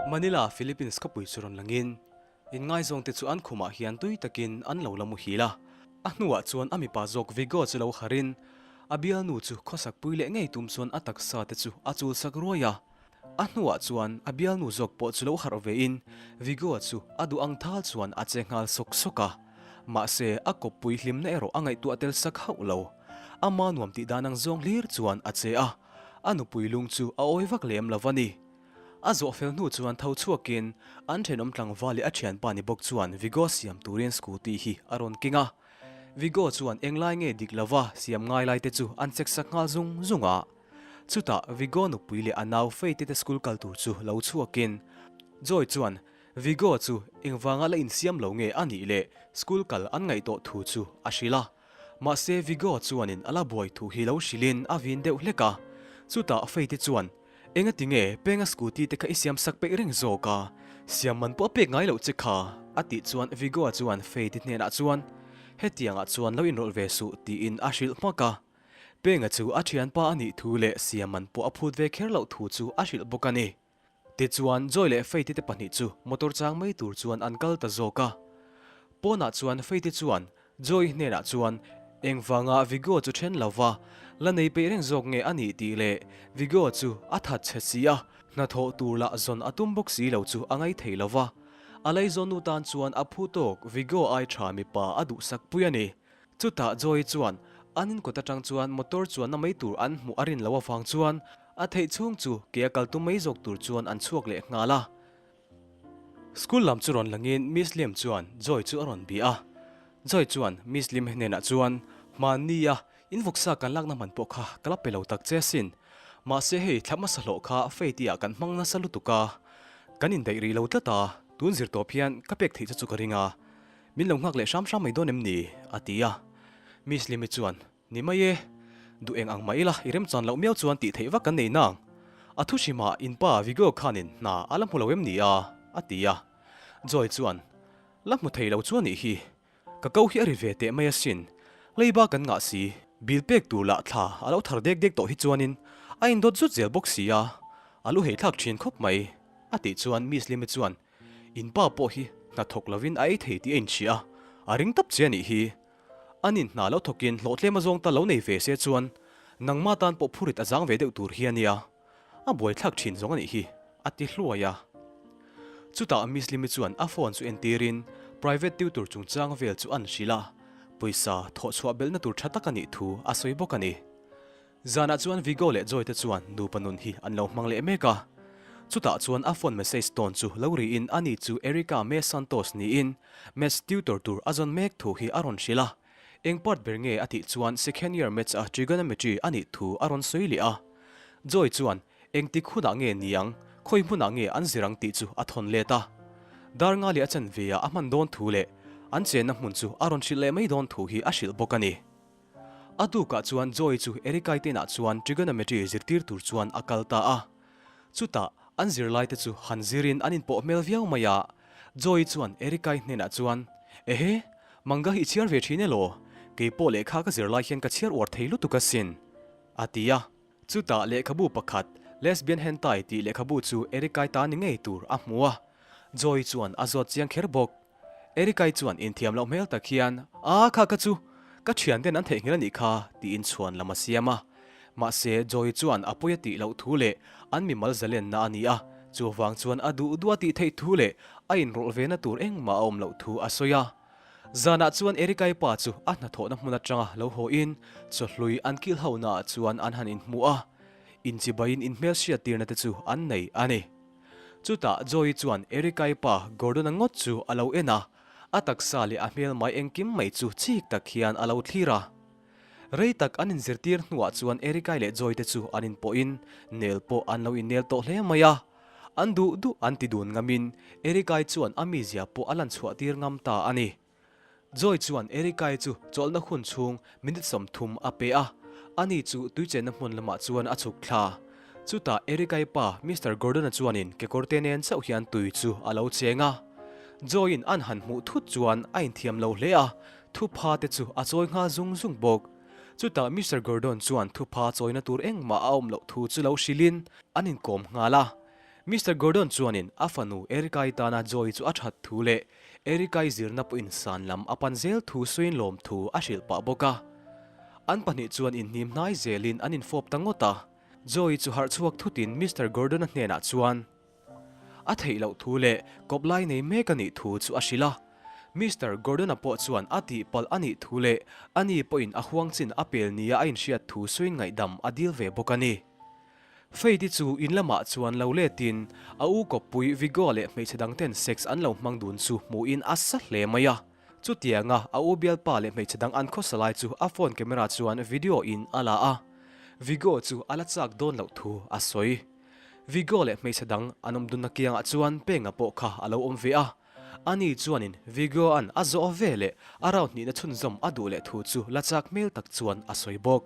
Manila, Philippines khawpui chu rawn langin, inngaizawngte chu an khumah hian tui takin an lo la muhil a. A hnuah chuan a mipa zawk Vigo chu lo harin, a bialnu chu khawsak pui leh ngei tum chuan a taksa te chu a chulsak ruai a. A hnuah chuan a bialnu zawk pawh chu lo harh vein, Vigo chu a duh ang thal chuan a che nghal sawk sawk a. Mahse, a kawppui hlimna erawh a ngaihtuah tel sak hauh lo. Ama nuam tih dan ang zawng hlir chuan a che a, a nupui lung chu a awi vak lem lo va ni. A zawh fel hnu chuan tho chhuakin an thenawm tlangval leh a thianpa ni bawk chuan Vigo siam turin scooty hi a rawn keng a. Vigo chuan englai nge dik lova siam ngai lai te chu an check sak nghal zung zung a. Chutah Vigo nupui leh a nau Faith te school kal tur chu lo chhuakin Joy chuan Vigo chu engvanga la insiam lo nge a nih leh school kal an ngaih tawh thu chu a hrilh a. Mahse Vigo chuanin a la buai thu hi lo hrilhin a vin deuh hlek a. Chutah Faith chuan Engati nge Penga scooty te kha i siam sak peih reng zawk a, siam man pawh a pek ngai loh che kha? a tih chuan Vigo chuan Faith hnenah chuan Hetiangah chuan lo inrawlh ve suh tiin a hrilh hmak a. Penga chu a thianpa a nih thu leh siam man pawh a phut ve kher loh thu chu a hrilh bawk a ni. Tichuan, Joy leh Faith-i te pahnih chu motor chang mai tur chuan an kal ta zawk a. Pawnah chuan Faith-i chuan Joy hnenah chuan engvanga Vigo chu then lova la nei peih reng zawk nge a nih tih leh Vigo chu a that chhe si a, hnathawh tur lah zawn a tum bawk si lo chu a ngai thei lova. A laizawnnu tan chuan a phu tawk Vigo ai tha mipa a duhsak pui a ni. Chutah Joy chuan an inkawt atang chuan motor chuanna mai tur an hmuh a rin loh avang chuan a theih chhung chu ke a kal tum mai zawk tur chuan an chhuak leh nghal a. School lam chu rawn langin Miss Lim chuan Joy chu a rawn bia a. Joy chuan Miss Lim hnenah chuan, Hmanni a in vawksa kan lakna hman pawh kha ka la pe lo tak che asin. Mahse hei thla hmasa hlawh kha Faith-i ah kan hmang nasa lutuk a, kan indaih rih lo tlat a, tun zir tawp hian ka pek theih che chu ka ring a. Min lo nghak leh hram hram mai dawn em ni? a ti a. Miss Limi chuan, Ni mai e, duh eng ang mah ila i remchan loh miau chuan tih theih vak kan nei nang. A thu hrimah in pa Vigo khanin hna a la hmu lo em ni a? a ti a. Joy chuan, La hmu thei lo chu a nih hi. Ka ko hi a ri ve teh mai asin. Leiba kan ngah si, bil pek tur lah thla a lo thar dek dek tawh hi chuanin a indawt zut zel bawk si a, a lu heithlak thin khawp mai, a tih chuan Miss Limi chuan, In pa pawh hi hna thawk lovin a ei thei tih a inhria a, a ring tap che a nih hi. An in hna lo thawkin hlawhtlem a zawng ta lo nei ve se chuan nangma tan pawh phurit a zang ve deuh tur hi a nia, a buaithlak thin zawng a nih hi, a ti hluai a. Chutah Miss Limi chuan a phone chu entirin private tutor chungchang vel chu an hrilh a, pawisa thawhchhuah belhna tur tha tak a nih thu a sawi bawk a ni. Zanah chuan Vigo leh Joy te chuan nupa nun hi an lo hmang leh mek a. Chutah chuan a phone message tawn chu lo riin ani chu Erica May Santos niin Maths tutor tur a zawn mek thu hi a rawn hrilh a. Eng part ber nge a tih chuan second year maths a trigonometry a nih thu a rawn sawi leh a. Joy chuan engtik hunah nge niang, khawi hmunah nge an zir ang tih chu a thawn let a. Dar nga leh a chanve ah a hman dawn thu leh an chenna hmun chu a rawn hrilh leh mai dawn thu hi a hrilh bawk a ni. A tukah chuan Joy chu Erikai te inah chuan trigonometry zirtir tur chuan a kal ta a. Chutah an zirlaite chu han zirin an inpawh hmel viau mai a. Joy chuan Erikai hnenah chuan, Ehe, manga hi i chhiar ve thin elaw? Kei pawh lehkha ka zirlai hian ka chhiar uar thei lutuk asin, a ti a. Chutah lehkhabu pakhat, Lesbian Hentai tih lehkhabu chu Erikai ta ni ngei tur a hmu a. Joy chuan a zawt chiang kher bawk. Erikai chuan inthiam loh hmel tak hian, Aa kha ka chu, ka thianten an theihnghilh a nih kha, tiin chhuan lam a siam a. Mahse, Joy chuan a pawi a tih loh thu leh an mimal zalenna a ni a, chuvang chuan a duh duh a tih theih thu leh a inrawlh ve na tur engmah a awm loh thu a sawi a. Zanah chuan Erikai pa chu a hnathawhna hmun atanga lo hawiin chawhlui an kilhona ah chuan an han inhmu a, inchibaiin inhmelhriat tirna te chu an nei a ni. Chutah Joey chuan Erica-i pa Gordon-a ngawt chu a lo en a, a taksa leh a hmel mai engkim mai chu chik tak hian a lo thlir a. Rei tak an inzirtir hnuah chuan Erica-i leh Joey te chu an inpawhin nel pawh an lo innel tawh hle mai a. An duh duh an ti dun ngamin Erica-i chuan a mizia pawh a lan chhuahtir ngam ta a ni. Joy chuan Erica-i chu chawlhna hun chhung minute 30 a pe a, ani chu tuichenna hmun lamah chuan a chhuk thla. Chutah Erica-i pa Mister Gordon-a chuanin kekawrte nen chauh hian tui chu a lo cheng a. Joy-in an han hmuh thut chuan a inthiam lo hle a, thupha te chu a chawi nghal zung zung bawk. Chutah Mister Gordon chuan thupha chawina tur engmah a awm loh thu chu lo hrilhin an inkawm nghal a. Mister Gordon chuanin a fanu Erica-i tana Joy chu a that thu leh Erica-i zirna pawhin san lam a pan zel thu sawiin lawm thu a hrilh pah bawk a. An pahnih chuan inhnim hnai zelin an infawp ta ngawt a. Joy chu harh chhuak thutin Mister Gordon-a hnenah chuan a theih loh thu leh kawp lai nei mek a nih thu chu a hrilh a. Mister Gordon-a pawh chuan a tihpalh a nih thu leh ani pawhin a huang chin a pel nia a inhriat thu sawiin ngaihdam a dil ve bawk a ni. Faith-i chu in lamah chuan lo letin a u kawppui Vigo leh hmeichhe dangten sex an lo hmang dun chu hmuhin a sa hle mai a. Chutianga a u bialpa leh hmeichhe dang an khawsa lai chu a phone camera chuan video in a la a, Vigo chu a la chak dawn loh thu a sawi. Vigo leh hmeichhe dang an awm dunna kiangah chuan Penga pawh kha a lo awm ve a. Ani chuanin Vigo-a'n a zawh ve leh a round hnihna chhunzawm a duh leh thu chu la chak hmel tak chuan a sawi bawk.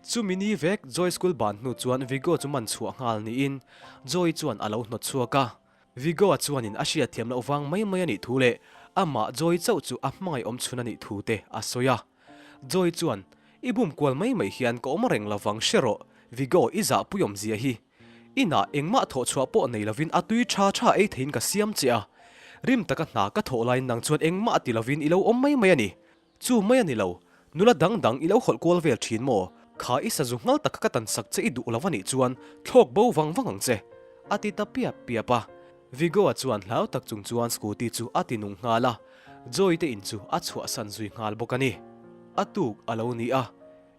Chumi ni vek Joy school ban hnu chuan Vigo chu man chhuah nghal niin Joy chuan a lo hnawt chhuak a. Vigo-a chuanin a hriatthiam loh vang mai mai a nih thu leh amah Joy chauh chu a hmangaih awm chhun a nih thu te a sawi a. Joy chuan, I bum kual mai mai hian ka awm reng lovang hre rawh, Vigo i zahpui awmzia hi. Inah engmah thawh chhuah pawh nei lovin a tui tha tha ei theiin ka siam che a. Rim taka hna ka thawh laiin nang chuan engmah ti lovin i lo awm mai mai a ni. Chu mai a ni lo, nula dang dang i lo hawlh kual vel thin maw? Kha i sazu nghal taka ka tan sak che i duh lo a nih chuan thlawk bo vang vang ang che, a ti ta piap piap a. Vigo-a chuan hlau tak chung chuan scooty chu a ti nung nghal a, Joy te in chu a chhuahsan zui nghal bawk a ni. A tuk a lo ni a,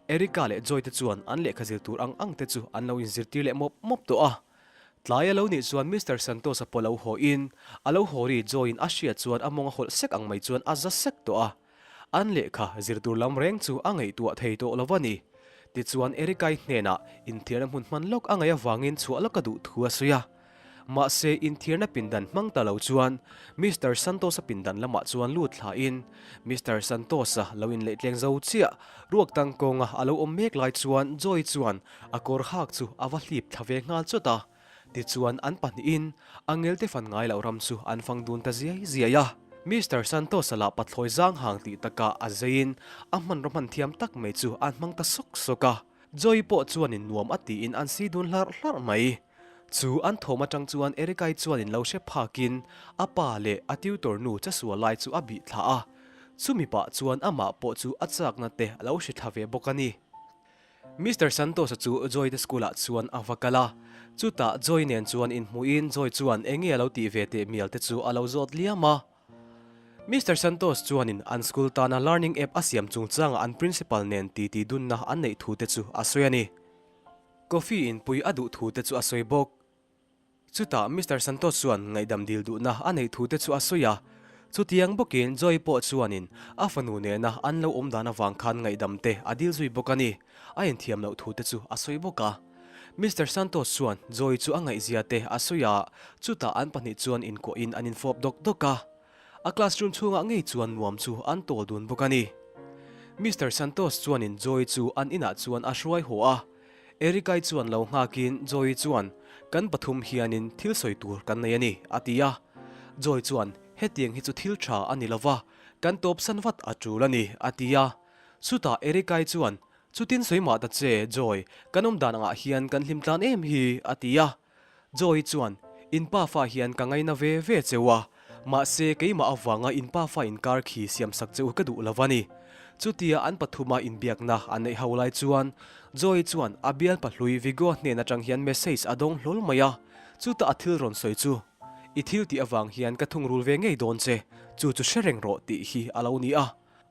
Erica leh Joy te chuan an lehkha zir tur ang ang te chu an lo inzirtir leh mawp mawp tawh a. Tlai a lo nih chuan Mister Santos-a pawh lo haw in, a lo haw ri Joy-in a hriat chuan a mawng a hawlh sek ang mai chuan a za sek tawh a. An lehkha zir tur lam reng chu a ngaihtuah thei tawh lo a ni. Tichuan Erica-i hnenah inthiarna hmun hman lawk a ngaih avangin chhuah lawk a duh thu a sawi a. Mahse, inthiarna pindan hmang ta lo chuan Mister Santos-a pindan lamah chuan lut thlain Mister Santos-a lo inleihtleng zo chiah ruak tangkawnga a lo awm mek lai chuan Joy chuan a kawr hak chu a va hlip thla ve nghal chawt a. Tichuan an pahnihin angelte fan ngai loh ram chu an fang dun ta ziai ziai a. Mister Santos-a lah pathlawi zang hang tih takah a zeiin a hmanraw hman thiam tak mai chu an hmang ta sawk sawk a. Joy pawh chuanin nuam a tiin an si dun hlarh hlarh mai. Chu an thawm atang chuan Erica-i chuan in lo hre phakin a pa leh a tutor nu chasual lai chu a bih thla a, chumi pah chuan amah pawh chu a chakna te a lo hre thla ve bawk a ni. Mister Santos-a chu Joy te school ah chuan a va kal a, chutah Joy nen chuan inhmuhin Joy chuan enge a lo tih ve teh mial te chu a lo zawt liam a. Mister Santos chuanin an school tana learning app a siam chungchangah an principal nen titi dunna an neih thu te chu a sawi a ni. Coffee inpui a duh thu te chu a sawi bawk. Chutah Mister Santos chuan ngaihdam dil duhna a neih thu te chu a sawi a. Chutiang bawkin Joy pawh chuanin a fanu nena an lo awm dan avang khan ngaihdam te a dil zui bawk a ni. A inthiam loh thu te chu a sawi bawk a. Mister Santos chuan Joy chu a ngaihzia te a sawi a, chutah an pahnih chuan inkuahin an infawp dawk dawk a. A classroom chhungah ngei chuan nuam chu an tawl dun bawk a ni. Mister Santos chuanin Joy chu an inah chuan a hruai haw a. Erica-i chuan lo nghakin Joy chuan, Kan pathum hianin thil sawi tur kan nei a ni, a ti a. Joy chuan, Hetiang hi chu thil tha a ni lova, kan tawpsan vat a tul a ni, a ti a. Chutah Erica-i chuan, Chutin sawi mah ta che, Joy, kan awm dan angah hian kan hlim tlan em hi, a ti a. Joy chuan, In pa fa hian ka ngaina ve ve cheu a, mahse keimah avanga in pa fa inkar khi siamsak che u ka duh lo a ni. Chutia an pathuma inbiakna an neih ho lai chuan Joy chuan a bial pahlui Vigo hnen atang hian message a dawng hlawl mai a, chutah a thil rawn sawi chu, I thil tih avang hian ka thungrul ve ngei dawn che, chu chu hre reng rawh tih hi a lo ni a.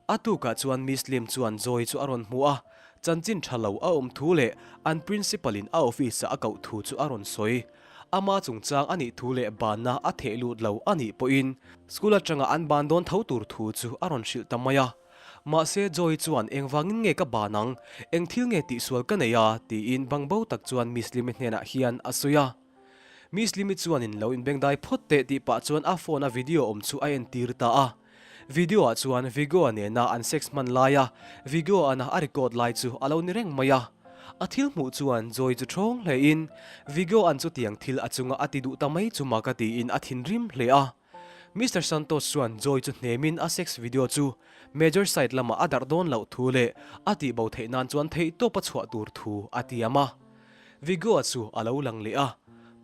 A tukah chuan Miss Lim chuan Joy chu a rawn hmu a, chanchin tha lo a awm thu leh an principal in a office ah a koh thu chu a rawn sawi. Ama chungchang a nih thu leh banna a theh lut lo a nih pawhin school atanga an ban dawn tho tur thu chu a rawn hrilh ta mai a. Mahse Joy chuan engvangin nge ka ban ang, eng thil nge tihsual ka nei a tiin bangbo tak chuan Miss Lim-i hnenah hian a sawi a. Miss Limi chuanin lo inbengdai phawt teh tih pah chuan a phone a video awm chu a entir ta a. Video ah chuan Vigo-a nena an sex hman laia Vigo-ana a record lai chu a lo ni reng mai a. A thil hmuh chuan Joy chu ṭhawng hlein Vigo-a'n chutiang thil a chunga a ti duh ta mai chu mak a tiin a thinrim hle a. Mister Santos chuan Joy chu hnemin a sex video chu major site lamah a darh dawn loh thu leh a tihbo theih nan chuan theihtawp a chhuah tur thu a tiam a. Vigo-a chu a lo lang leh a.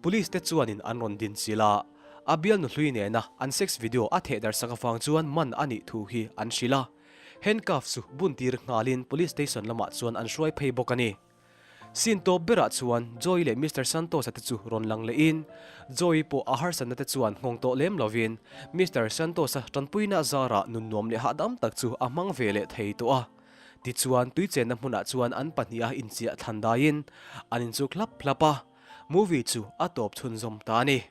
Police te chuanin an rawn din chilh a, a bialnu hlui nena an sex video a thehdarh sak avang chuan man a nih thu hi an hrilh a. Handcuff chu buntir nghalin police station lamah chuan an hruai phei bawk a ni. Scene tawp berah chuan Joey leh Mister Santos-a te chu rawn lang lehin Joey pawh a harsatna te chuan nghawng tawh lem lovin Mister Santos-a tanpuina zarah nun nuam leh hahdam tak chu a hmang ve leh thei tawh a. Tichuan tuichenna hmunah chuan an pahniha inchiah thlan daiin an inchuk hlap hlap a, movie chu a tawp chhunzawm ta a ni.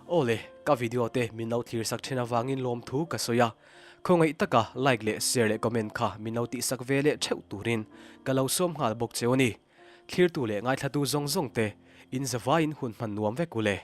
Aw le, ka video te min lo thlir sak then avangin lawmthu ka sawi a, khawngaih taka like leh share leh comment kha min lo tihsak ve leh theuh turin ka lo sawm nghal bawk cheu a ni. Thlirtu leh ngaithlatu zawng zawng te in zavaiin hun hman nuam vek u le.